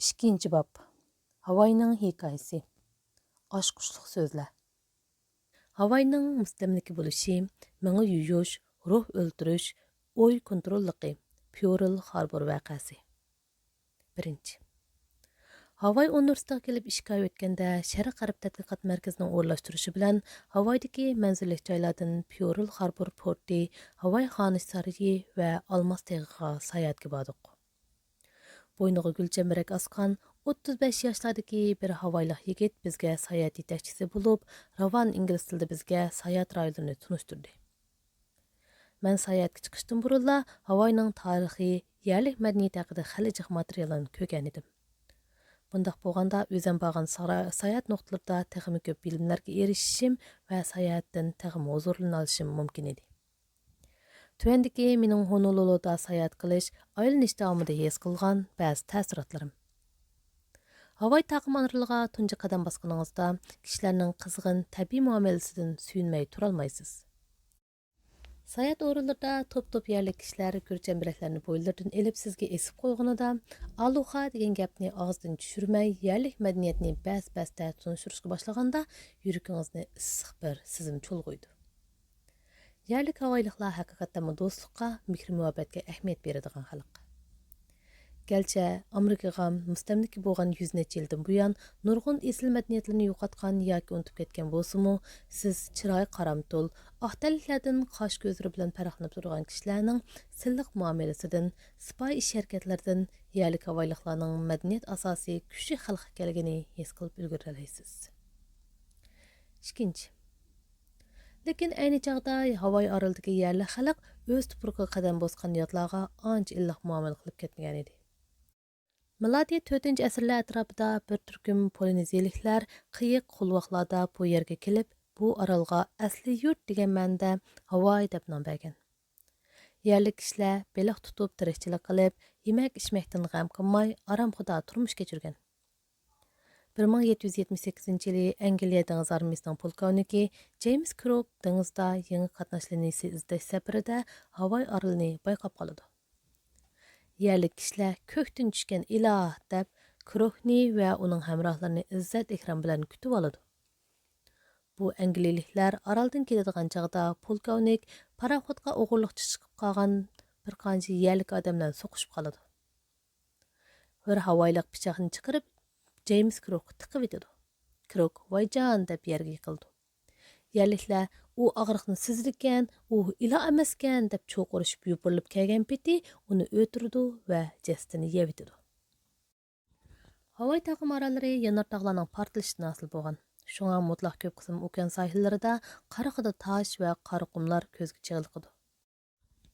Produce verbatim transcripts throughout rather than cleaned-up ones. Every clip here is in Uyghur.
ئىككىنچى باب. ھاۋاينىڭ ھېكايىسى. ئاچقۇچلۇق سۆزلەر. ھاۋاينىڭ مۇستەملىكە بولۇشى، مېڭە يۇيۇش، روھ ئۆلتۈرۈش، ئوي كونتروللۇقى، پيۇرل خاربور ۋەقەسى. بىرىنچى. ھاۋاي ئۇنىۋېرسىتېتىغا كېلىپ ئىككى ئاي ئۆتكەندە، شەرق غەرب تەتقىقات مەركىزىنىڭ ئورۇنلاشتۇرۇشى بىلەن ھاۋايدىكى مەنزىرىلىك جايلاردىن پيۇرل خاربور پورتى، ھاۋاي خانىش سارىيى ۋە ئالماس تېغىغا ساياھەتكە باردۇق. بوينىغا گۈل چەمبىرەك ئاسقان ئوتتۇز بەش ياشلاردىكى بىر ھاۋايلىق يىگىت بىزگە ساياھەت يېتەكچىسى بولۇپ، راۋان ئىنگلىز تىلىدا بىزگە ساياھەت رايونلىرىنى تونۇشتۇردى. مەن ساياھەتكە چىقىشتىن بۇرۇنلا ھاۋاينىڭ تارىخى، يەرلىك مەدەنىيىتى ھەققىدە خېلى جىق ماتېرىياللارنى كۆرگەنىدىم. بۇنداق بولغاندا، ئۆزۈم بارغان سارا-، ساياھەت نۇقتىلىرىدا تېخىمۇ كۆپ بىلىملەرگە ئېرىشىشىم ۋە ساياھەتتىن تېخىمۇ ھۇزۇرلىنالىشىم مۇمكىن ئىدى. تۆۋەندىكى مېنىڭ ھونولۇلۇدا ساياھەت قىلىش، ئايلىنىش داۋامىدا ھېس قىلغان بەزى تەسىراتلىرىم. ھاۋاي تاقىم ئارىلىغا تۇنجى قەدەم باسقىنىڭىزدا، كىشىلەرنىڭ قىزغىن تەبىئىي مۇئامىلىسىدىن سۆيۈنمەي تۇرالمايسىز. ساياھەت ئورۇنلىرىدا توپ-توپ يەرلىك كىشىلەر گۈل چەمبىرەكلەرنى بوينلىرىدىن ئېلىپ سىزگە ئېسىپ قويغىنىدا، ئالۇخا دېگەن گەپنى ئاغزىدىن چۈشۈرمەي، يەرلىك مەدەنىيەتنى بەس-بەستە تونۇشتۇرۇشقا باشلىغاندا، يۈرىكىڭىزنى ئىسسىق بىر سېزىم چۇلغۇيدۇ. يەرلىك ھاۋايلىقلار ھەقىقەتەنمۇ دوستلۇققا، مېھىر-مۇھەببەتكە ئەھمىيەت بېرىدىغان خەلق. گەرچە ئامېرىكىغا مۇستەملىكە بولغان يۈز نەچچە يىلدىن بۇيان نۇرغۇن ئېسىل مەدەنىيەتلىرىنى يوقاتقان ياكى ئۇنتۇپ كەتكەن بولسىمۇ، سىز چىرايى قارامتۇل، ئاق تەنلىكلەردىن قاش-كۆزلىرى بىلەن پەرقلىنىپ تۇرغان كىشىلەرنىڭ سىلىق مۇئامىلىسىدىن، سىپايى ئىش-ھەرىكەتلىرىدىن، يەرلىك ھاۋايلىقلارنىڭ مەدەنىيەت ئاساسىي كۈچلۈك خەلق ئىكەنلىكىنى ھېس قىلىپ ئۈلگۈرەلەيسىز. ئىككىنچى. لېكىن ئەينى چاغدا ھاۋاي ئارىلىدىكى يەرلىك خەلق ئۆز تۇپرىقىغا قەدەم باسقان ياتلارغا ئانچە ئىللىق مۇئامىلە قىلىپ كەتمىگەن ئىدى. مىلادىي تۆتىنچى ئەسىرلەر ئەتراپىدا بىر تۈركۈم پولىنېزىيىلىكلەر قېيىق، قولۋاقلاردا بۇ يەرگە كېلىپ، بۇ ئارالغا ئەسلى يۇرت دېگەن مەنىدە ھاۋاي دەپ نام بەرگەن. يەرلىك كىشىلەر بېلىق تۇتۇپ، تىرىكچىلىك قىلىپ، يېمەك-ئىچمەكتىن غەم قىلماي، ئارامخۇدا تۇرمۇش كەچۈرگەن. بىر مىڭ يەتتە يۈز يەتمىش سەككىزىنچى يىلى ئەنگلىيە دېڭىز ئارمىيىسىنىڭ پولكوۋنىكى جېيمس كروك دېڭىزدا يېڭى قاتناش لىنىيىسى ئىزدەش سەپىرىدە ھاۋاي ئارىلىنى بايقاپ قالىدۇ. يەرلىك كىشىلەر «كۆكتىن چۈشكەن ئىلاھ» دەپ، كروكنى ۋە ئۇنىڭ ھەمراھلىرىنى ئىززەت-ئىكرام بىلەن كۈتۈۋالىدۇ. بۇ ئەنگلىيىلىكلەر ئارالدىن كېتىدىغان چاغدا، پولكوۋنىك پاراخوتقا ئوغرىلىقچە چىقىپ قالغان بىر قانچە يەرلىك ئادەم بىلەن سوقۇشۇپ قالىدۇ. بىر ھاۋايلىق پىچاقنى چىقىرىپ، جېيمس كروكقا تىقىۋېتىدۇ. كروك «ۋايجان» دەپ يەرگە يىقىلىدۇ. يەرلىكلەر «ئۇ ئاغرىقنى سېزىدىكەن، ئۇ ئىلاھ ئەمەسكەن» دەپ چۇقۇرۇشۇپ يوپۇرۇلۇپ كەلگەن پېتى ئۇنى ئۆلتۈرىدۇ ۋە جەسىتىنى يەۋېتىدۇ. ھاۋاي تاقىم ئاراللىرى يانار تاغلارنىڭ پارتلىشىدىن ھاسىل بولغان. شۇڭا مۇتلەق كۆپ قىسىم ئوكيان ساھىللىرىدا قارا خىدا تاش ۋە قارا قۇملار كۆزگە چېلىقىدۇ.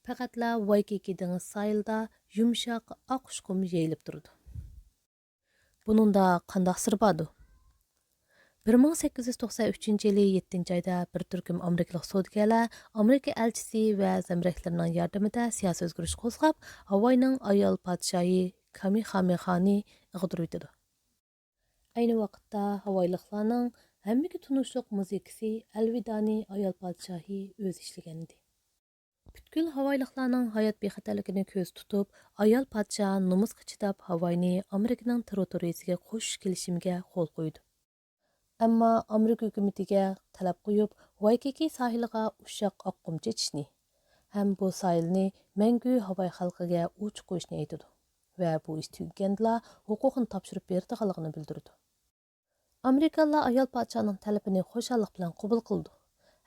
پەقەتلا ۋايكىكى دېڭىز ساھىلىدا يۇمشاق ئاق ئۇچقۇم يېيىلىپ تۇرىدۇ. بۇنىڭدا قانداق سىر باردۇ؟ بىر مىڭ سەككىز يۈز توقسان ئۈچىنچى يىلى يەتتىنچى ئايدا بىر تۈركۈم ئامېرىكىلىق سودىگەرلەر ئامېرىكا ئەلچىسى ۋە زەمبىرەكلىرىنىڭ ياردىمىدە سىياسىي ئۆزگىرىش قوزغاپ، ھاۋاينىڭ ئايال پادىشاھى كامېخامېخانى ئېغدۇرۇۋېتىدۇ. ئەينى ۋاقىتتا ھاۋايلىقلارنىڭ ھەممىگە تونۇشلۇق مۇزىكىسى ئەلۋىدانى ئايال پادىشاھى ئۆزى ئىشلىگەنىدى. پۈتكۈل ھاۋايلىقلارنىڭ ھايات بىخەتەرلىكىنى كۆزدە تۇتۇپ، ئايال پادىشاھ نومۇسقا چىداپ ھاۋاينى ئامېرىكىنىڭ تېررىتورىيىسىگە قوشۇش كېلىشىمىگە قول قويىدۇ. ئەمما ئامېرىكا ھۆكۈمىتىگە تەلەپ قويۇپ، ۋايكىكى ساھىلىغا ئۇششاق ئاق قۇم چېچىشنى ھەم بۇ ساھىلنى مەڭگۈ ھاۋاي خەلقىگە ئوچۇق قويۇشنى ئېيتىدۇ ۋە بۇ ئىش تۈگىگەندىلا ھوقۇقىنى تاپشۇرۇپ بېرىدىغانلىقىنى بىلدۈرىدۇ. ئامېرىكانلار ئايال پادىشاھنىڭ تەلىپىنى خۇشاللىق بىلەن قوبۇل قىلىدۇ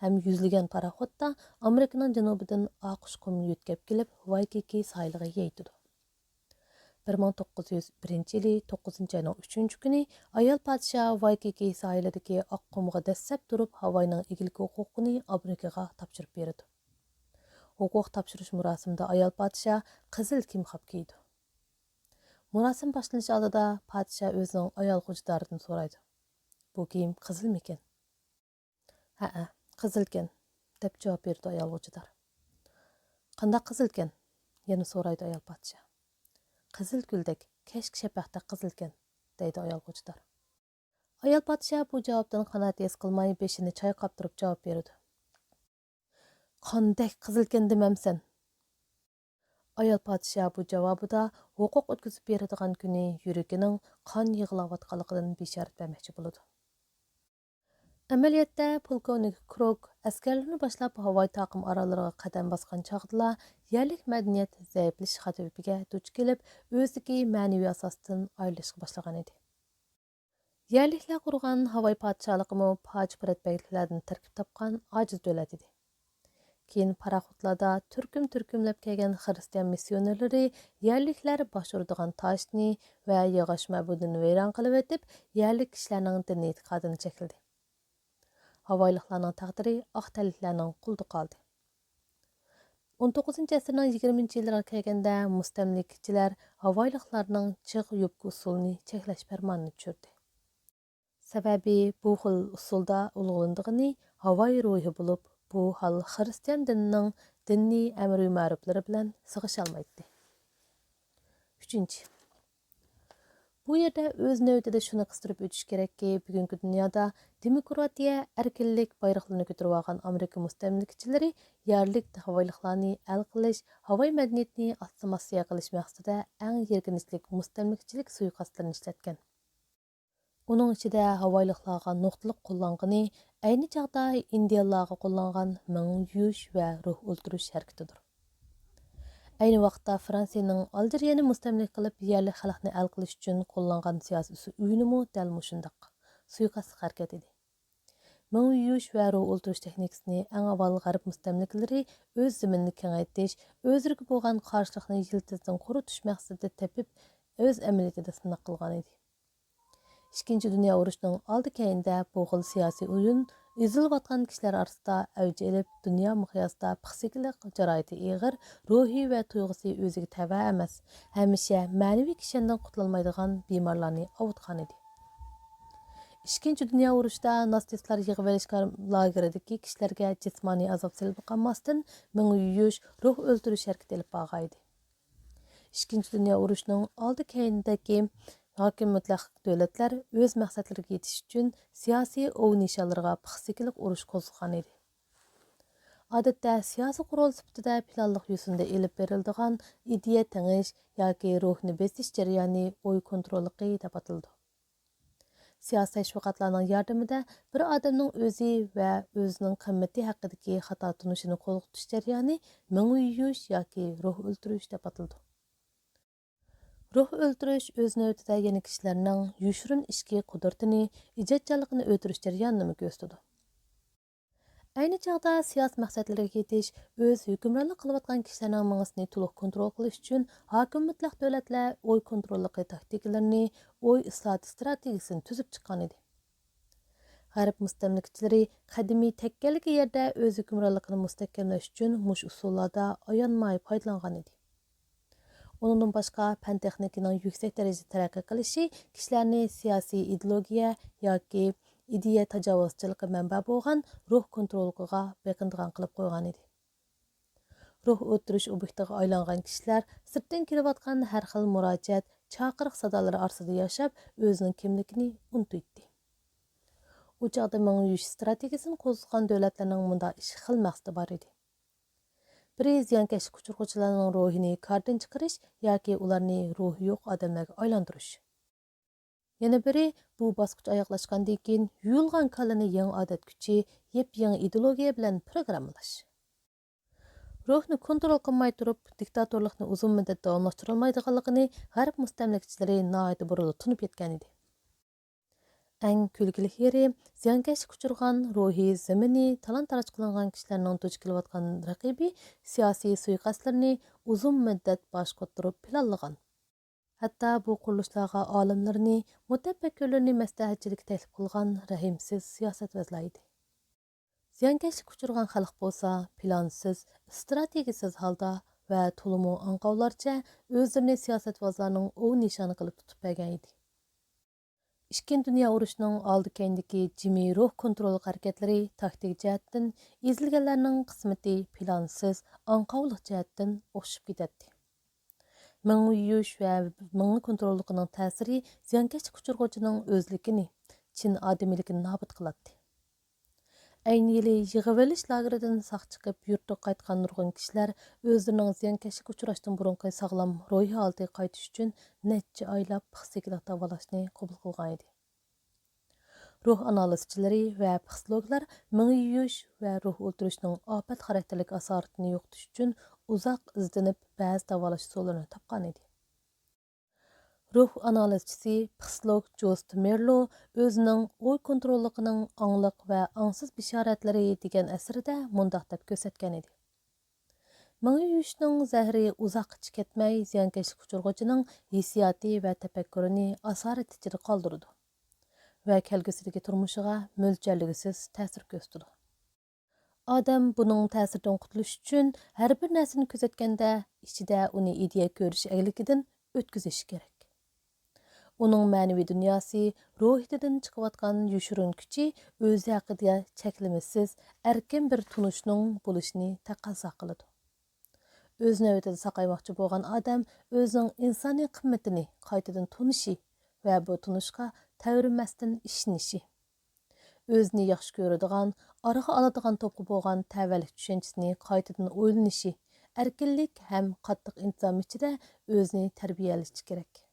ھەم يۈزلىگەن پاراخوتتا ئامېرىكىنىڭ جەنۇبىدىن ئاق ئۇچقۇم يۆتكەپ كېلىپ، ۋايكىكى ساھىلىغا يېيىتىدۇ. بىر مىڭ توققۇز يۈز بىرىنچى يىلى توققۇزىنچى ئاينىڭ ئۈچىنچى كۈنى ئايال پادىشاھ ۋايكىكى ساھىلىدىكى ئاق قۇمغا دەسسەپ تۇرۇپ، ھاۋاينىڭ ئىگىلىك ھوقۇقىنى ئامېرىكىغا تاپشۇرۇپ بېرىدۇ. ھوقۇق تاپشۇرۇش مۇراسىمىدا ئايال پادىشاھ قىزىل كىمخاب كىيىدۇ. مۇراسىم باشلىنىش ئالدىدا پادىشاھ ئۆزىنىڭ ئايال غوجىدارىدىن سورايدۇ: «بۇ كىيىم قىزىلمىكەن؟» «ھەئە، قىزىلكەن» دەپ جاۋاب بېرىدۇ ئايال غوجىدار. «قانداق قىزىلكەن؟» يەنە سورايدۇ ئايال پادىشاھ. «قىزىل گۈلدەك، كەچكى شەپەقتەك قىزىلكەن» دەيدۇ ئايال غوجىدار. ئايال پادىشاھ بۇ جاۋابتىن قانائەت ھېس قىلماي، بېشىنى چايقاپ تۇرۇپ جاۋاب بېرىدۇ: «قاندەك قىزىلكەن دېمەمسەن؟» ئايال پادىشاھ بۇ جاۋابىدا ھوقۇق ئۆتكۈزۈپ بېرىدىغان كۈنى يۈرىكىنىڭ قان يىغلاۋاتقانلىقىدىن بېشارەت بەرمەكچى بولىدۇ. ئەمەلىيەتتە، پولكوۋنىك كروك ئەسكەرلىرىنى باشلاپ ھاۋاي تاقىم ئاراللىرىغا قەدەم باسقان چاغدىلا، يەرلىك مەدەنىيەت زەئىپلىشىش خەۋپىگە دۇچ كېلىپ، ئۆزىدىكى مەنىۋى ئاساستىن ئايرىلىشقا باشلىغان ئىدى. يەرلىكلەر قۇرغان ھاۋاي پادىشاھلىقىمۇ پاچ-پۇرەتبەگلىكلەردىن تەركىب تاپقان ئاجىز دۆلەت ئىدى. كېيىن پاراخوتلاردا تۈركۈم-تۈركۈملەپ كەلگەن خىرىستىيان مىسسىيونېرلىرى يەرلىكلەر باش ئۇرىدىغان تاشنى ۋە ياغاچ مەبۇدىنى ۋەيران قىلىۋېتىپ، يەرلىك كىشىلەرنىڭ دىنىي ئېتىقادىنى چەكلىدى. ھاۋايلىقلارنىڭ تەقدىرى ئاق تەنلىكلەرنىڭ قولىدا قالدى. ئون توققۇزىنچى ئەسىرنىڭ يىگىرمىنچى يىللىرىغا كەلگەندە، مۇستەملىكىچىلەر ھاۋايلىقلارنىڭ چىغ يوپكا ئۇسسۇلىنى چەكلەش پەرمانىنى چۈشۈردى. سەۋەبى، بۇ خىل ئۇسسۇلدا ئۇلىغىنىدىغىنى ھاۋاي روھى بولۇپ، بۇ ھال خىرىستىيان دىنىنىڭ دىنىي ئەمرى مەرۇپلىرى بىلەن سىغىشالمايتتى. ئۈچىنچى، بۇ يەردە ئۆز نۆۋىتىدە شۇنى قىستۇرۇپ ئۆتۈش كېرەككى، بۈگۈنكى دۇنيادا دېموكراتىيە، ئەركىنلىك بايرىقلىرىنى كۆتۈرۈۋالغان ئامېرىكا مۇستەملىكىچىلىرى يەرلىك ھاۋايلىقلارنى ئەل قىلىش، ھاۋاي مەدەنىيىتىنى ئاسسىمىلياتسىيە قىلىش مەقسىتىدە ئەڭ يىرگىنچلىك مۇستەملىكىچىلىك سۇيىقەستلىرىنى ئىشلەتكەن. ئۇنىڭ ئىچىدە ھاۋايلىقلارغا نۇقتىلىق قوللانغىنى ئەينى چاغدا ئىندىيانلارغا قوللانغان مېڭ يۇيۇش ۋە روھ ئۆلتۈرۈش ھەرىكىتىدۇر. ئەينى ۋاقىتتا فرانسىيەنىڭ ئالجىرىيەنى مۇستەملىكە قىلىپ، يەرلىك خەلقنى ئەل قىلىش ئۈچۈن قوللانغان سىياسىي ئۇس-، ئويۇنىمۇ دەل مۇشۇنداق سۇيىقەستلىك ھەرىكەت ئىدى. مېڭ يۇيۇش ۋە روھ ئۆلتۈرۈش تېخنىكىسىنى ئەڭ ئاۋۋال غەرب مۇستەملىكىلىرى ئۆز زېمىنىنى كېڭەيتىش، ئۆزلىرىگە بولغان قارشىلىقنى يىلتىزدىن قۇرۇتۇش مەقسىتىدە تېپىپ، ئۆز ئەمەلىيىتىدە سىناق قىلغان ئىدى. ئىككىنچى دۇنيا ئۇرۇشىنىڭ ئالدى كەينىدە بۇ خىل سىياسىي ئويۇن ئېزىلىۋاتقان كىشىلەر ئارىسىدا ئەۋج ئېلىپ، دۇنيا مىقياسىدا پىسخىكىلىق جاراھىتى ئېغىر، روھىي ۋە تۇيغۇسى ئۆزىگە تەۋە ئەمەس، ھەمىشە مەنىۋى كىشەندىن قۇتۇلالمايدىغان بىمارلارنى ئاۋۇتقان ئىدى. ئىككىنچى دۇنيا ئۇرۇشىدا ناتسىستلار يىغىۋېلىش لاگېرىدىكى كىشىلەرگە جىسمانىي ئازاب سېلىپ قالماستىن، مېڭە يۇيۇش، روھ ئۆلتۈرۈش ھەرىكىتى ئېلىپ بارغانىدى. ئىككىنچى دۇنيا ئۇرۇشىنىڭ ئالدى كەينىدىكى ھاكىم مۇتلەق دۆلەتلەر ئۆز مەقسەتلىرىگە يېتىش ئۈچۈن سىياسىي ئوۋ نىشانلىرىغا پىسخىكىلىق ئۇرۇش قوزغىغان ئىدى. ئادەتتە سىياسىي قورال سۈپىتىدە پىلانلىق يۈزۈندە ئېلىپ بېرىلىدىغان ئىدىيە تېڭىش ياكى روھنى بېسىش جەريانى ئوي كونتروللۇقى دەپ ئاتىلىدۇ. سىياسىي تەشۋىقاتلارنىڭ ياردىمىدە بىر ئادەمنىڭ ئۆزى ۋە ئۆزىنىڭ قىممىتى ھەققىدىكى خاتا تونۇشىنى قوزغىتىش جەريانى مېڭە يۇيۇش ياكى روھ ئۆلتۈرۈش دەپ ئاتىلىدۇ. روھ ئۆلتۈرۈش ئۆز نۆۋىتىدە يەنە كىشىلەرنىڭ يوشۇرۇن ئىچكى قۇدرىتىنى، ئىجادچانلىقىنى ئۆلتۈرۈش جەريانىنىمۇ كۆرسىتىدۇ. ئەينى چاغدا سىياسىي مەقسەتلىرىگە يېتىش، ئۆز ھۆكۈمرانلىق قىلىۋاتقان كىشىلەرنىڭ مېڭىسىنى تولۇق كونترول قىلىش ئۈچۈن ھاكىم مۇتلەق دۆلەتلەر ئوي كونتروللۇقى تاكتىكىلىرىنى، ئوي ئىسلاھاتى ئىستراتېگىيىسىنى تۈزۈپ چىققان ئىدى. غەرب مۇستەملىكىچىلىرى قەدىمىي تەككەلىك يەردە ئۆز ھۆكۈمرانلىقىنى مۇستەھكەملەش ئۈچۈن مۇشۇ ئۇسۇللاردا ئايانماي پايدىلانغان ئىدى. ئۇنىڭدىن باشقا، پەن-تېخنىكىنىڭ يۈكسەك دەرىجىدە تەرەققىي قىلىشى كىشىلەرنى سىياسىي ئىدېئولوگىيە ياكى ئىدىيە تاجاۋۇزچىلىقى مەنبە بولغان روھ كونتروللۇقىغا بېقىنىدىغان قىلىپ قويغان ئىدى. روھ ئۆلتۈرۈش ئوبيېكتىغا ئايلانغان كىشىلەر سىرتتىن كېلىۋاتقان ھەر خىل مۇراجىئەت، چاقىرىق سادالىرى ئارىسىدا ياشاپ، ئۆزىنىڭ كىملىكىنى ئۇنتۇيتتى. ئۇ چاغدا مېڭە يۇيۇش ئىستراتېگىيىسىنى قوزغىغان دۆلەتلەرنىڭ مۇنداق ئىككى خىل مەقسىتى بار ئىدى. بىرى، زىيانكەشلىك ئۇچرىغۇچىلارنىڭ روھىنى كاردىن چىقىرىش ياكى ئۇلارنى روھى يوق ئادەملەرگە ئايلاندۇرۇش. يەنە بىرى، بۇ باسقۇچ ئاياغلاشقاندىن كېيىن يۇيۇلغان كاللىنى يېڭى ئادەت كۈچى، يېپيېڭى ئىدېئولوگىيە بىلەن پروگراممىلاش. روھنى كونترول قىلماي تۇرۇپ، دىكتاتورلۇقنى ئۇزۇن مۇددەت داۋاملاشتۇرالمايدىغانلىقىنى غەرب مۇستەملىكىچىلىرى ناھايىتى بۇرۇنلا تونۇپ يەتكەن ئىدى. ئەڭ كۈلكىلىك يېرى، زىيانكەشلىككە ئۇچرىغان روھىي زېمىنى تالان-تاراج قىلىنغان كىشىلەرنىڭ دۇچ كېلىۋاتقان رەقىبىي سىياسىي سۇيىقەستلىرىنى ئۇزۇن مۇددەت باش قاتۇرۇپ پىلانلىغان. ھەتتا بۇ قۇرۇلۇشلارغا ئالىملىرىنى، مۇتەپەككۇرلىرىنى مەسلىھەتچىلىككە تەكلىپ قىلغان رەھىمسىز سىياسەتۋازلار ئىدى. زىيانكەشلىككە ئۇچرىغان خەلق بولسا پىلانسىز، ئىستراتېگىيىسىز ھالدا ۋە تولىمۇ ئاڭقاۋلارچە ئۆزلىرىنى سىياسەتۋازلارنىڭ ئوۋ نىشانى قىلىپ تۇتۇپ بەرگەن ئىدى. ئىككىنچى دۇنيا ئۇرۇشىنىڭ ئالدى كەينىدىكى جىمى روھ كونتروللۇق ھەرىكەتلىرى تاكتىك جەھەتتىن، ئېزىلگەنلەرنىڭ قىسمىتى پىلانسىز، ئاڭقاۋلىق جەھەتتىن ئوخشىشىپ كېتەتتى. مېڭە يۇيۇش ۋە مېڭە كونتروللۇقىنىڭ تەسىرى زىيانكەشلىككە ئۇچرىغۇچىنىڭ ئۆزلۈكىنى، چىن ئادىمىيلىكىنى نابۇت قىلاتتى. ئەينى يىلى يىغىۋېلىش لاگېرىدىن ساق چىقىپ، يۇرتىغا قايتقان نۇرغۇن كىشىلەر ئۆزلىرىنىڭ زىيانكەشلىككە ئۇچراشتىن بۇرۇنقى ساغلام روھىي ھالىتىگە قايتىش ئۈچۈن نەچچە ئايلاپ پىسخىكىلىق داۋالاشنى قوبۇل قىلغان ئىدى. روھ ئانالىزچىلىرى ۋە پىسخولوگلار مېڭە يۇيۇش ۋە روھ ئۆلتۈرۈشنىڭ ئاپەت خاراكتېرلىك ئاسارىتىنى يوقىتىش ئۈچۈن ئۇزاق ئىزدىنىپ، بەزى داۋالاش ئۇسۇللىرىنى تاپقان ئىدى. روھ ئانالىزچىسى، پسىخولوگ جوست مېرلو ئۆزىنىڭ ئوي كونتروللۇقىنىڭ ئاڭلىق ۋە ئاڭسىز بېشارەتلىرى دېگەن ئەسىرىدە مۇنداق دەپ كۆرسەتكەن ئىدى: مېڭە يۇيۇشنىڭ زەھىرى ئۇزاققىچە كەتمەي، زىيانكەشلىككە ئۇچرىغۇچىنىڭ ھېسسىياتى ۋە تەپەككۇرىنى ئاسارەت ئىچىدە قالدۇرىدۇ ۋە كەلگۈسىدىكى تۇرمۇشىغا مۆلچەرلىگۈسىز تەسىر كۆرسىتىدۇ. ئادەم بۇنىڭ تەسىرىدىن قۇتۇلۇش ئۈچۈن ھەر بىر نەرسىنى كۆزەتكەندە، ئىچىدە ئۇنى ئىدىيە كۆرۈش ئەگلىكىدىن ئۆتكۈزۈشى كېرەك. ئۇنىڭ مەنىۋى دۇنياسى، روھىيىتىدىن چىقىۋاتقان يوشۇرۇن كۈچى ئۆزى ھەققىدە چەكلىمىسىز، ئەركىن بىر تونۇشنىڭ بولۇشىنى تەقەززا قىلىدۇ. ئۆز نۆۋىتىدە ساقايماقچى بولغان ئادەم ئۆزىنىڭ ئىنسانىي قىممىتىنى قايتىدىن تونۇشى ۋە بۇ تونۇشقا تەۋرىمەستىن ئىشىنىشى، ئۆزىنى ياخشى كۆرىدىغان، ئارىغا ئالىدىغان توپقا بولغان تەۋەلىك چۈشەنچىسىنى قايتىدىن ئويلىنىشى، ئەركىنلىك ھەم قاتتىق ئىنتىزام ئىچىدە ئۆزىنى تەربىيەلىشى كېرەك.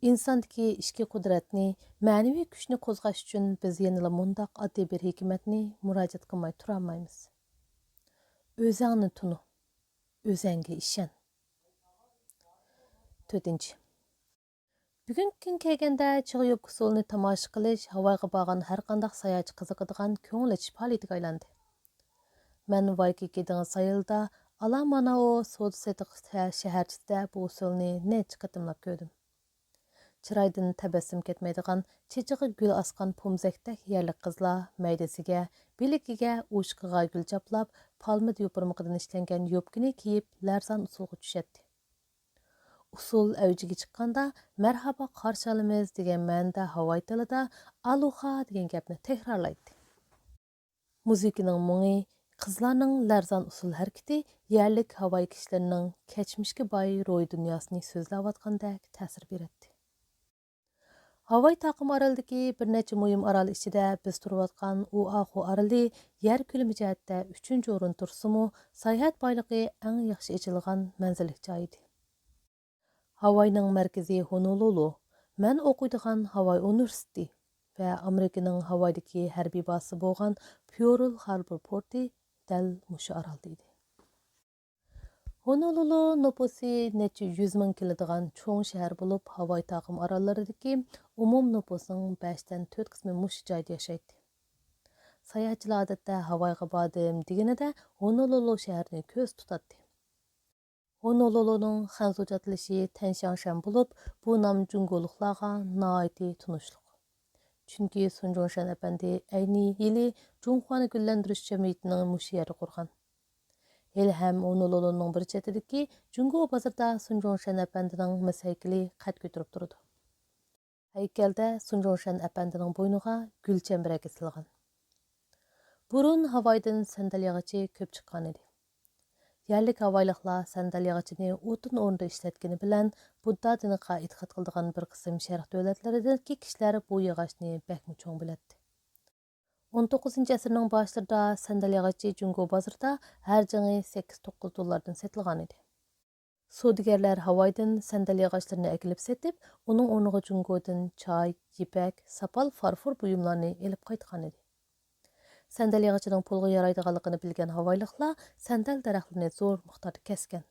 ئىنساندىكى ئىچكى قۇدرەتنى، مەنىۋى كۈچنى قوزغاش ئۈچۈن بىز يەنىلا مۇنداق ئاددىي بىر ھېكمەتنى مۇراجىئەت قىلماي تۇرالمايمىز. ئۆزەڭنى تونۇ، ئۆزەڭگە ئىشەن. تۆتىنچى. بۈگۈنكى كۈنگە كەلگەندە، چىغ يوپكا ئۇسسۇلىنى تاماشا قىلىش ھاۋايغا بارغان ھەرقانداق ساياھەتچى قىزىقىدىغان كۆڭۈل ئېچىش پائالىيىتىگە ئايلاندى. مەن ۋايكىكى دېڭىز ساھىلىدا ئالامانائو سودا سېتىق شەھەرچىسىدە بۇ ئۇسسۇلنى نەچچە قېتىملاپ كۆردۈم. چىرايىدىن تەبەسسۇم كەتمەيدىغان، چېچىغا گۈل ئاسقان پومزەكتەك يەرلىك قىزلار مەيدىسىگە، بىلىكىگە، ئوچىقىغا گۈل چاپلاپ، پالمىدا يوپۇرمىقىدىن ئىشلەنگەن يوپكىنى كىيىپ، لەرزان ئۇسسۇلغا چۈشەتتى. ئۇسسۇل ئەۋجىگە چىققاندا، مەرھابا قارشى ئالىمىز دېگەن مەنىدە ھاۋاي تىلىدا ئالوھا دېگەن گەپنى تەكرارلايتتى. مۇزىكىنىڭ مۇڭى، قىزلارنىڭ لەرزان ئۇسسۇل ھەرىكىتى يەرلىك ھاۋاي كىشىلىرىنىڭ كەچمىشكە باي روھىي دۇنياسىنى سۆزلەۋاتقاندەك تەسىر بېرەتتى. ھاۋاي تاقىم ئارىلىدىكى بىر نەچچە مۇھىم ئارال ئىچىدە بىز تۇرۇۋاتقان ئوئاخۇ ئارىلى يەر كۆلىمى جەھەتتە ئۈچىنچى ئورۇندا تۇرسىمۇ، ساياھەت بايلىقى ئەڭ ياخشى ئېچىلغان مەنزىرىلىك جاي ئىدى. ھاۋاينىڭ مەركىزى ھونولۇلۇ، مەن ئوقۇيدىغان ھاۋاي ئۇنىۋېرسىتېتى ۋە ئامېرىكىنىڭ ھاۋايدىكى ھەربىي بازىسى بولغان پيۇرل خاربور پورتى دەل مۇشۇ ئارالدا ئىدى. ھونولۇلۇ نوپۇسى نەچچە يۈز مىڭ كېلىدىغان چوڭ شەھەر بولۇپ، ھاۋاي تاقىم ئاراللىرىدىكى ئومۇم نوپۇسنىڭ بەشتىن تۆت قىسمى مۇشۇ جايدا ياشايتتى. ساياھەتچىلەر ئادەتتە ھاۋايغا باردىم دېگىنىدە ھونولۇلۇ شەھىرىنى كۆز تۇتاتتى. ھونولۇلۇنىڭ خەنزۇچە ئاتىلىشى تەنشياڭشەن بولۇپ، بۇ نام جۇڭگولۇقلارغا ناھايىتى تونۇشلۇق. چۈنكى سۇن جۇڭشەن ئەپەندى ئەينى يىلى جۇڭخۇانى گۈللەندۈرۈش جەمئىيىتىنى مۇشۇ يەردە قۇرغان. ھېلىھەم ھونولۇلۇنىڭ بىر چېتىدىكى جۇڭگو بازىرىدا سۇن جۇڭشەن ئەپەندىنىڭ مىس ھەيكىلى قەد كۆتۈرۈپ تۇرىدۇ. ھەيكەلدە سۇن جۇڭشەن ئەپەندىنىڭ بوينىغا گۈل چەمبىرەك ئېسىلغان. بۇرۇن ھاۋايدىن سەندەل ياغىچى كۆپ چىققان ئىدى. يەرلىك ھاۋايلىقلار سەندەل ياغىچىنى ئوتۇن ئورنىدا ئىشلەتكىنى بىلەن، بۇددا دىنىغا ئېتىقاد قىلىدىغان بىر قىسىم شەرق دۆلەتلىرىدىكى كىشىلەر بۇ ياغاچنى بەكمۇ چوڭ بىلەتتى. ئون توققۇزىنچى ئەسىرنىڭ باشلىرىدا سەندەل ياغىچى جۇڭگو بازىرىدا ھەر جىڭى سەككىز توققۇز دوللاردىن سېتىلغان ئىدى. سودىگەرلەر ھاۋايدىن سەندەل ياغاچلىرىنى ئەكېلىپ سېتىپ، ئۇنىڭ ئورنىغا جۇڭگودىن چاي، يىپەك، ساپال فارفور بۇيۇملارنى ئېلىپ قايتقان ئىدى. سەندەل ياغىچىنىڭ پۇلغا يارايدىغانلىقىنى بىلگەن ھاۋايلىقلار سەندەل دەرەخلىرىنى زور مىقداردا كەسكەن.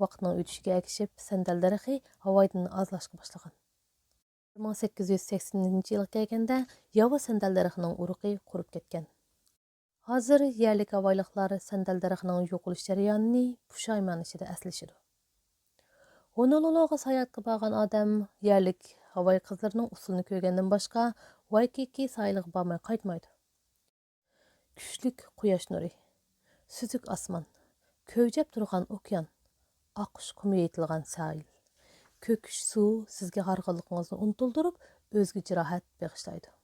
ۋاقىتنىڭ ئۆتۈشىگە ئەگىشىپ، سەندەل دەرىخى ھاۋايدىن ئازلاشقا باشلىغان. بىر مىڭ سەككىز يۈز سەكسىنىنچى يىلغا كەلگەندە، ياۋا سەندەل دەرىخىنىڭ ئۇرۇقى قۇرۇپ كەتكەن. ھازىر يەرلىك ھاۋايلىقلار سەندەل دەرىخىنىڭ يوقىلىش جەريانىنى پۇشايمان ئىچىدە ئەسلىشىدۇ. ھونولۇلۇغا ساياھەتكە بارغان ئادەم يەرلىك ھاۋاي قىزلىرىنىڭ ئۇسسۇلىنى كۆرگەندىن باشقا، ۋايكىكى ساھىلىغا بارماي قايتمايدۇ. كۈچلۈك قۇياش نۇرى، سۈزۈك ئاسمان، كۆرجەپ تۇرغان ئوكيان، ئاققۇچ قۇمى يېيىتىلغان ساھىل، كۆكۈچ سۇ سىزگە ھارغىنلىقىڭىزنى ئۇنتۇلدۇرۇپ، ئۆزگىچە راھەت بېغىشلايدۇ.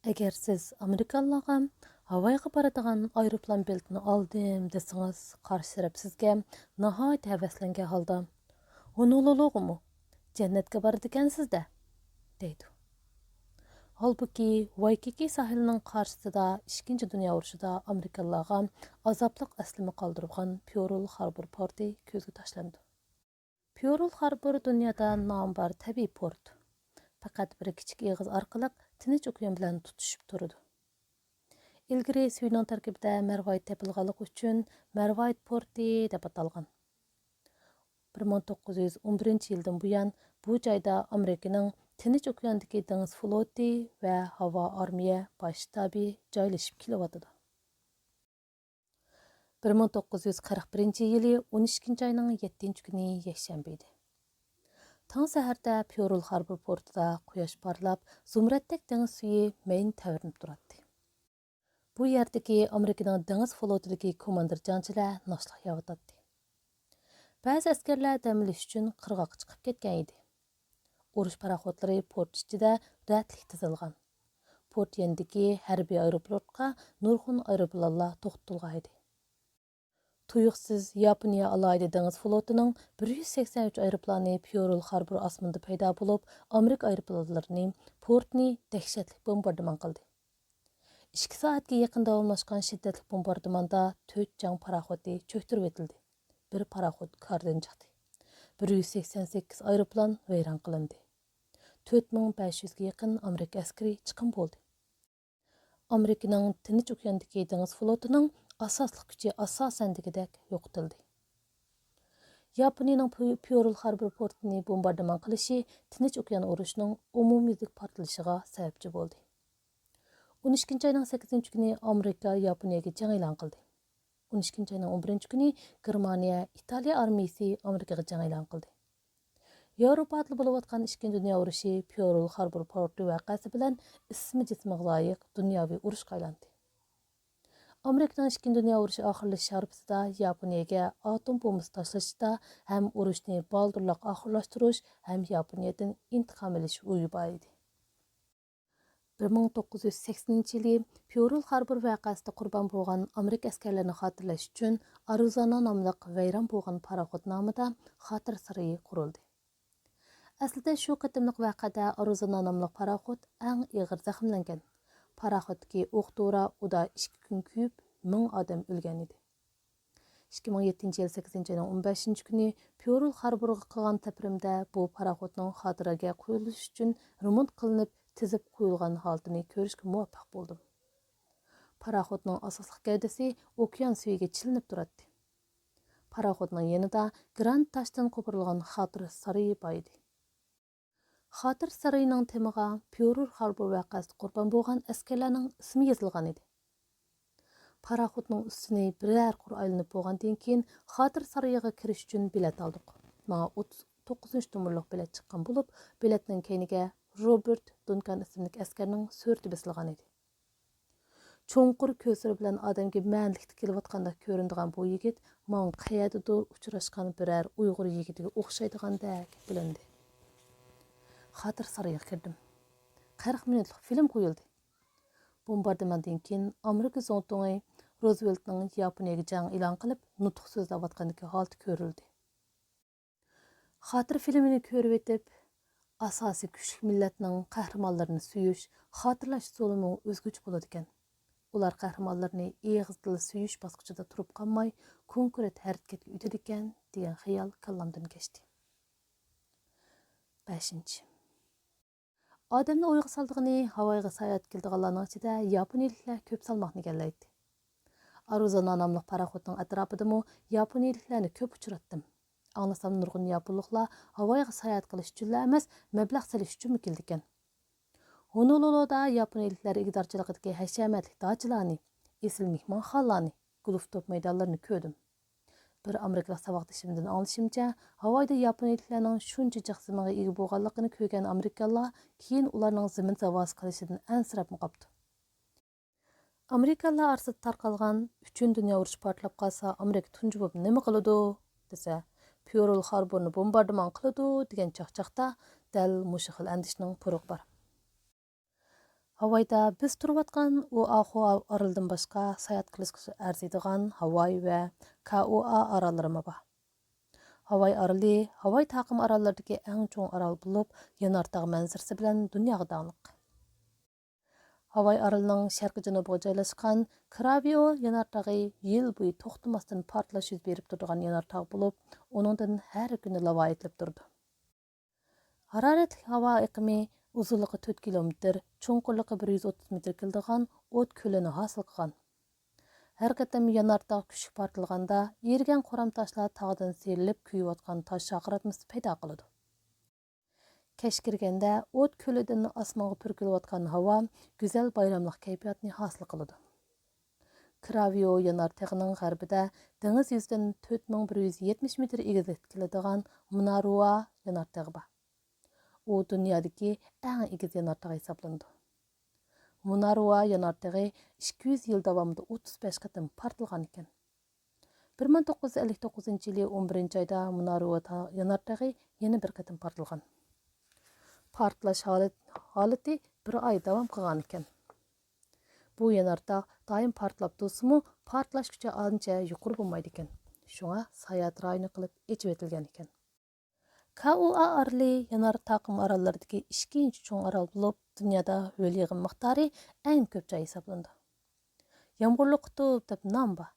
ئەگەر سىز ئامېرىكانلارغا ھاۋايغا بارىدىغان ئايروپىلان بېلىتىنى ئالدىم دېسىڭىز، قارشى تەرەپ سىزگە ناھايىتى ھەۋەسلەنگەن ھالدا، «ھونولۇلۇغىمۇ؟ جەننەتكە بارىدىكەنسىز-دە!» دەيدۇ. ھالبۇكى، ۋايكىكى ساھىلىنىڭ قارشىسىدا ئىككىنچى دۇنيا ئۇرۇشىدا ئامېرىكىلىلارغا ئازابلىق ئەسلىمە قالدۇرغان پيورل خاربور پورتى كۆزگە تاشلىنىدۇ. پيورل خاربور دۇنيادا نامى بار تەبىئىي پورت. پەقەت بىر كىچىك ئېغىز ئارقىلىق تىنچ ئوكيان بىلەن تۇتىشىپ تۇرىدۇ. ئىلگىرى سۈيىنىڭ تەركىبىدە مەرۋايىت تېپىلغانلىقى ئۈچۈن مەرۋايىت پورتى دەپ ئاتالغان. بىر مىڭ توققۇز يۈز ئون بىرىنچى يىلدىن بۇيان بۇ جايدا ئامېرىكىنىڭ تىنچ ئوكياندىكى دېڭىز فلوتى ۋە ھاۋا ئارمىيە باش شتابى جايلىشىپ كېلىۋاتىدۇ. بىر مىڭ توققۇز يۈز قىرىق بىرىنچى يىلى ئون ئىككىنچى ئاينىڭ يەتتىنچى كۈنى يەكشەنبە ئىدى. تاڭ سەھەردە پيورل خاربور پورتىدا قۇياش پارلاپ، زۇمرەتتەك دېڭىز سۈيى مەينە تەۋرىنىپ تۇراتتى. بۇ يەردىكى ئامېرىكىنىڭ دېڭىز فلوتىدىكى كوماندىر جەڭچىلەر ناشتىلىق يەۋاتاتتى. بەزى ئەسكەرلەر دەم ئېلىش ئۈچۈن قىرغاققا چىقىپ كەتكەن ئىدى. ئۇرۇش پاراخوتلىرى پورت ئىچىدە رەتلىك تىزىلغان. پورت يېنىدىكى ھەربىي ئايروپىلانغا نۇرغۇن ئايروپىلانلار توختىتىلغان ئىدى. تۇيۇقسىز ياپونىيە ئالاھىدە دېڭىز فلوتىنىڭ بىر يۈز سەكسەن ئۈچ ئايروپىلانى پيورل خاربور ئاسمىنىدا پەيدا بولۇپ، ئامېرىكا ئايروپىلانلىرىنى، پورتنى دەھشەتلىك بومباردىمان قىلدى. ئىككى سائەتكە يېقىن داۋاملاشقان شىددەتلىك بومباردىماندا تۆت جەڭ پاراخوتى چۆكتۈرۈۋېتىلدى. بىر پاراخوت كاردىن چىقتى. بىر يۈز سەكسەن سەككىز ئايروپىلان ۋەيران قىلىندى. تۆت مىڭ بەش يۈزگە يېقىن ئامېرىكا ئەسكىرى چىقىم بولدى. ئامېرىكىنىڭ تىنچ ئوكياندىكى دېڭىز فلوتىنىڭ ئاساسلىق كۈچى ئاساسەن دېگۈدەك يوقىتىلدى. ياپونىيىنىڭ پيو-، پيورل خاربور پورتىنى بومباردىمان قىلىشى تىنچ ئوكيان ئۇرۇشىنىڭ ئومۇميۈزلۈك پارتلىشىغا سەۋەبچى بولدى. ئون ئىككىنچى ئاينىڭ سەككىزىنچى كۈنى ئامېرىكا ياپونىيەگە جەڭ ئېلان قىلدى. ئون ئىككىنچى ئاينىڭ ئون بىرىنچى كۈنى گېرمانىيە، ئىتالىيە ئارمىيىسى ئامېرىكىغا جەڭ ئېلان قىلدى. ياۋروپادا بولۇۋاتقان ئىككىنچى دۇنيا ئۇرۇشى پيورل خاربور پورتى ۋەقەسى بىلەن ئىسمى جىسمىغا لايىق دۇنياۋى ئۇرۇشقا ئايلاندى. ئامېرىكىنىڭ ئىككىنچى دۇنيا ئۇرۇشى ئاخىرلىشىش ھارپىسىدا ياپونىيەگە ئاتوم بومبىسى تاشلىشىدا ھەم ئۇرۇشنى بالدۇرراق ئاخىرلاشتۇرۇش ھەم ياپونىيەدىن ئىنتىقام ئېلىش ئويى بار ئىدى. بىر مىڭ توققۇز يۈز سەكسىنىنچى يىلى پيورل خاربور ۋەقەسىدە قۇربان بولغان ئامېرىكا ئەسكەرلىرىنى خاتىرىلەش ئۈچۈن ئارىزانا ناملىق ۋەيران بولغان پاراخوت نامىدا خاتىرە سارىيى قۇرۇلدى. ئەسلىدە شۇ قېتىملىق ۋەقەدە ئارىزانا ناملىق پاراخوت ئەڭ ئېغىر زەخىملەنگەن. پاراخوتتىكى ئوق دورا ئۇدا ئىككى كۈن كۆيۈپ، مىڭ ئادەم ئۆلگەن ئىدى. ئىككى مىڭ يەتتىنچى يىل سەككىزىنچى ئاينىڭ ئون بەشىنچى كۈنى پيورل خاربورغا قىلغان سەپىرىمدە بۇ پاراخوتنىڭ خاتىرىگە قويۇلۇش ئۈچۈن رېمونت قىلىنىپ تىزىپ قويۇلغان ھالىتىنى كۆرۈشكە مۇۋەپپەق بولدۇم. پاراخوتنىڭ ئاساسلىق گەۋدىسى ئوكيان سۈيىگە چىلىنىپ تۇراتتى. پاراخوتنىڭ يېنىدا گرانت تاشتىن قوپۇرۇلغان خاتىرە سارىيى بار ئىدى. خاتىرە سارىيىنىڭ تېمىغا پيورل خاربور ۋەقەسىدە قۇربان بولغان ئەسكەرلەرنىڭ ئىسمى يېزىلغان ئىدى. پاراخوتنىڭ ئۈستىنى بىرەر قۇر ئايلىنىپ بولغاندىن كېيىن، خاتىرە سارىيىغا كىرىش ئۈچۈن بېلەت ئالدۇق. ماڭا ئوتتۇز توققۇزىنچى نومۇرلۇق بېلەت چىققان بولۇپ، بېلەتنىڭ كەينىگە روبېرت دۇنكان ئىسىملىك ئەسكەرنىڭ سۈرىتى بېسىلغان ئىدى. چوڭقۇر كۆزلىرى بىلەن ئادەمگە مەنىلىكتە كېلىۋاتقاندەك كۆرۈنىدىغان بۇ يىگىت ماڭا قەيەردىدۇر ئۇچراشقان بىرەر ئۇيغۇر يىگىتىگە ئوخشايدىغاندەك بىلىندى. خاتىرە سارىيىغا كىردىم. قىرىق مىنۇتلۇق فىلىم قويۇلدى. بومباردىماندىن كېيىن ئامېرىكا زۇڭتۇڭى روزۋېلتنىڭ ياپونىيەگە جەڭ ئېلان قىلىپ، نۇتۇق سۆزلەۋاتقاندىكى ھالىتى كۆرۈلدى. خاتىرە فىلىمىنى كۆرۈۋېتىپ، ئاساسىي كۈچلۈك مىللەتنىڭ قەھرىمانلىرىنى سۆيۈش، خاتىرىلەش ئۇسۇلىمۇ ئۆزگىچە بولىدىكەن. ئۇلار قەھرىمانلىرىنى ئېغىز تىلى سۆيۈش باسقۇچىدا تۇرۇپ قالماي، كونكرېت ھەرىكەتكە ئۆتىدىكەن، دېگەن خىيال كاللامدىن كەچتى. بەشىنچى. ئادەمنى ئويغا سالىدىغىنى، ھاۋايغا ساياھەتكە كېلىدىغانلارنىڭ ئىچىدە ياپونىيىلىكلەر كۆپ سالماقنى ئىگىلەيتتى. ئاروزانا ناملىق پاراخوتنىڭ ئەتراپىدىمۇ ياپونىيىلىكلەرنى كۆپ ئۇچراتتىم. ئاڭلىسام، نۇرغۇن ياپونلۇقلار ھاۋايغا ساياھەت قىلىش ئۈچۈنلا ئەمەس، مەبلەغ سېلىش ئۈچۈنمۇ كېلىدىكەن. ھونولۇلۇدا ياپونىيىلىكلەر ئىگىدارچىلىقىدىكى ھەشەمەتلىك داچىلارنى، ئېسىل مېھمانخانىلارنى، گولف توپ مەيدانلىرىنى كۆردۈم. بىر ئامېرىكىلىق ساۋاقدىشىمدىن ئاڭلىشىمچە، ھاۋايدا ياپونىيىلىكلەرنىڭ شۇنچە جىق زېمىنغا ئىگە بولغانلىقىنى كۆرگەن ئامېرىكانلار كېيىن ئۇلارنىڭ زېمىن زاۋاسى قىلىشىدىن ئەنسىرەپمۇ قاپتۇ. ئامېرىكانلار ئارىسىدا تارقالغان «ئۈچىنچى دۇنيا ئۇرۇشى پارتلاپ قالسا، ئامېرىكا تۇنجى بولۇپ نېمە قىلىدۇ؟» دېسە، «پيورل خاربورنى بومباردىمان قىلىدۇ» دېگەن چاقچاقتا دەل مۇشۇ خىل ئەندىشىنىڭ پۇرىقى بار. ھاۋايدا بىز تۇرۇۋاتقان ئوئاخۇ ئارىلىدىن باشقا ساياھەت قىلىشقا ئەرزىيدىغان ھاۋاي ۋە كائوئا ئاراللىرىمۇ بار. ھاۋاي ئارىلى ھاۋاي تاقىم ئاراللىرىدىكى ئەڭ چوڭ ئارال بولۇپ، يانارتاغ مەنزىرىسى بىلەن دۇنياغا داڭلىق. ھاۋاي ئارىلىنىڭ شەرقىي جەنۇبىغا جايلاشقان كراۋىئو يانارتاغى يىل بويى توختىماستىن پارتلاش يۈز بېرىپ تۇرىدىغان يانارتاغ بولۇپ، ئۇنىڭدىن ھەر كۈنى لاۋا ئېتىلىپ تۇرىدۇ. ھارارەتلىك ھاۋا ئېقىمى ئۇزۇنلۇقى تۆت كىلومېتىر، چوڭقۇرلۇقى بىر يۈز ئوتتۇز مېتىر كېلىدىغان ئوت كۆلىنى ھاسىل قىلغان. ھەر قېتىم يانارتاغ كۈچلۈك پارتلىغاندا، ئېرىگەن قورام تاشلار تاغدىن سىيرىلىپ كۆيۈۋاتقان تاش شارقىراتمىسى پەيدا قىلىدۇ. كەچ كىرگەندە ئوت كۆلىدىن ئاسمانغا پۈركىلىۋاتقان ھاۋا گۈزەل بايراملىق كەيپىياتنى ھاسىل قىلىدۇ. كراۋىئو يانارتېغىنىڭ غەربىدە دېڭىز يۈزىدىن تۆت مىڭ بىر يۈز يەتمىش مېتىر ئېگىزلىكتە كېلىدىغان مۇنارۇا يانارتېغى بار. ئۇ دۇنيادىكى ئەڭ ئېگىز يانارتاغ ھېسابلىنىدۇ. مۇنارۇا يانارتېغى ئىككى يۈز يىل داۋامىدا ئوتتۇز بەش قېتىم پارتلىغان ئىكەن. بىر مىڭ توققۇز يۈز ئەللىك توققۇزىنچى يىلى ئون بىرىنچى ئايدا مۇنارۇا تا-، يانارتېغى يەنە بىر قېتىم پارتلىغان. پارتلاش ھالەت-، ھالىتى بىر ئاي داۋام قىلغان ئىكەن. بۇ يانارتاغ دائىم پارتلاپ تۇرسىمۇ، پارتلاش كۈچى ئانچە يۇقىرى بولمايدىكەن. شۇڭا ساياھەت رايونى قىلىپ ئېچىۋېتىلگەن ئىكەن. كائۇئا ئارىلى يانار تاقىم ئاراللىرىدىكى ئىككىنچى چوڭ ئارال بولۇپ، دۇنيادا ھۆل يېغىن مىقدارى ئەڭ كۆپ جاي ھېسابلىنىدۇ. يامغۇرلۇق قۇتۇپ دەپ نام بار.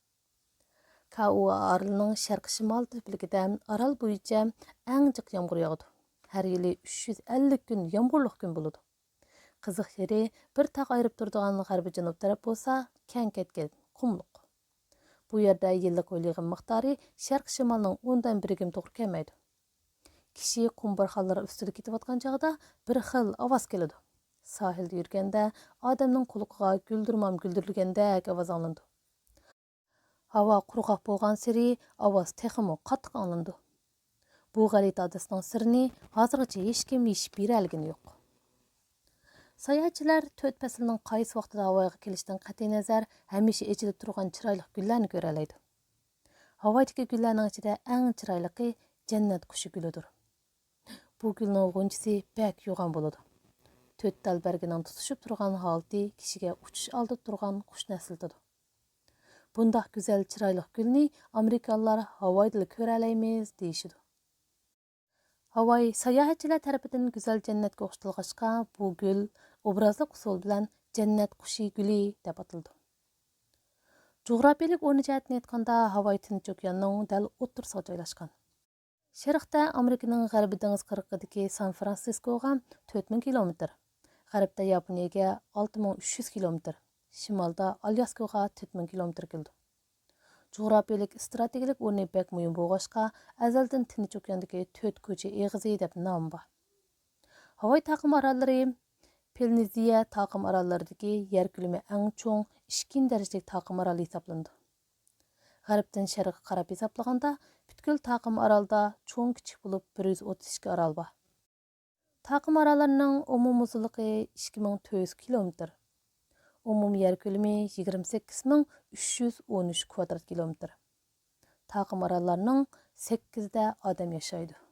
كائۇئا ئارىلىنىڭ شەرقىي شىمال تۆپىلىكىدە ئارال بويىچە ئەڭ جىق يامغۇر ياغىدۇ. ھەر يىلى ئۈچ يۈز ئەللىك كۈن يامغۇرلۇق كۈن بولىدۇ. قىزىق يېرى، بىر تاغ ئايرىپ تۇرىدىغان غەربىي جەنۇب تەرەپ بولسا كەڭ كەتكەن، قۇملۇق. بۇ يەردە يىللىق ھۆل يېغىن مىقدارى شەرقىي شىمالنىڭ ئوندىن بىرىگىمۇ توغرا كەلمەيدۇ. كىشى قۇم بارخانلىرى ئۈستىدە كېتىۋاتقان چاغدا بىر خىل ئاۋاز كېلىدۇ. ساھىلدا يۈرگەندە ئادەمنىڭ قۇلىقىغا گۈلدۈرمام گۈلدۈرلىگەندەك ئاۋاز ئاڭلىنىدۇ. ھاۋا قۇرغاق بولغانسېرى ئاۋاز تېخىمۇ قاتتىق ئاڭلىنىدۇ. بۇ غەلىتە ئادىتىنىڭ سىرىنى ھازىرغىچە ھېچكىم يېشىپ بېرەلىگىنى يوق. ساياھەتچىلەر تۆت پەسىلنىڭ قايسى ۋاقتىدا ھاۋايغا كېلىشىدىن قەتئىينەزەر، ھەمىشە ئېچىلىپ تۇرغان چىرايلىق گۈللەرنى كۆرەلەيدۇ. ھاۋايدىكى گۈللەرنىڭ ئىچىدە ئەڭ چىرايلىقى جەننەت قۇشى گۈلىدۇر. بۇ گۈلنىڭ غۇنچىسى بەك يوغان بولىدۇ. تۆت تال بەرگىنىڭ تۇتىشىپ تۇرغان ھالىتى كىشىگە ئۇچۇش ئالدىدا تۇرغان قۇشنى ئەسلىتىدۇ. بۇنداق گۈزەل، چىرايلىق گۈلنى ئامېرىكانلار ھاۋايدىلا كۆرەلەيمىز دېيىشىدۇ. ھاۋاي ساياھەتچىلەر تەرىپىدىن گۈزەل جەننەتكە ئوخشىتىلغاچقا، بۇ گۈل ئوبرازلىق ئۇسۇل بىلەن جەننەت قۇشى گۈلى دەپ ئاتىلىدۇ. جۇغراپىيەلىك ئورنى جەھەتتىن ئېيتقاندا، ھاۋاي تىنچ ئوكياننىڭ دەل ئوتتۇرىسىغا جايلاشقان. شەرقتە ئامېرىكىنىڭ غەربىي دېڭىز قىرغىقىدىكى سان فرانسىسكوغا تۆت مىڭ كىلومېتىر، غەربتە ياپونىيەگە ئالتە مىڭ ئۈچ يۈز كىلومېتىر، شىمالدا ئالياسكىغا تۆت مىڭ كىلومېتىر كېلىدۇ. جۇغراپىيەلىك ئىستراتېگىيەلىك ئورنى بەك مۇھىم بولغاچقا، ئەزەلدىن تىنچ ئوكياندىكى تۆت كوچا ئېغىزى دەپ نامى بار. ھاۋاي تاقىم ئاراللىرى پىلنېزىيە تاقىم ئاراللىرىدىكى يەر كۆلىمى ئەڭ چوڭ ئىككىنچى دەرىجىلىك تاقىم ئارال ھېسابلىنىدۇ. غەربتىن شەرققە قاراپ ھېسابلىغاندا، پۈتكۈل تاقىم ئارالدا چوڭ-كىچىك بولۇپ بىر يۈز ئوتتۇز ئىككى ئارال بار. تاقىم ئاراللىرىنىڭ ئومۇمىي ئۇزۇنلۇقى ئىككى مىڭ تۆت يۈز كىلومېتىر. ئومۇمىي يەر كۆلىمى يىگىرمە سەككىز مىڭ ئۈچ يۈز ئون ئۈچ كىۋادرات كىلومېتىر. تاقىم ئاراللارنىڭ سەككىزىدە ئادەم ياشايدۇ.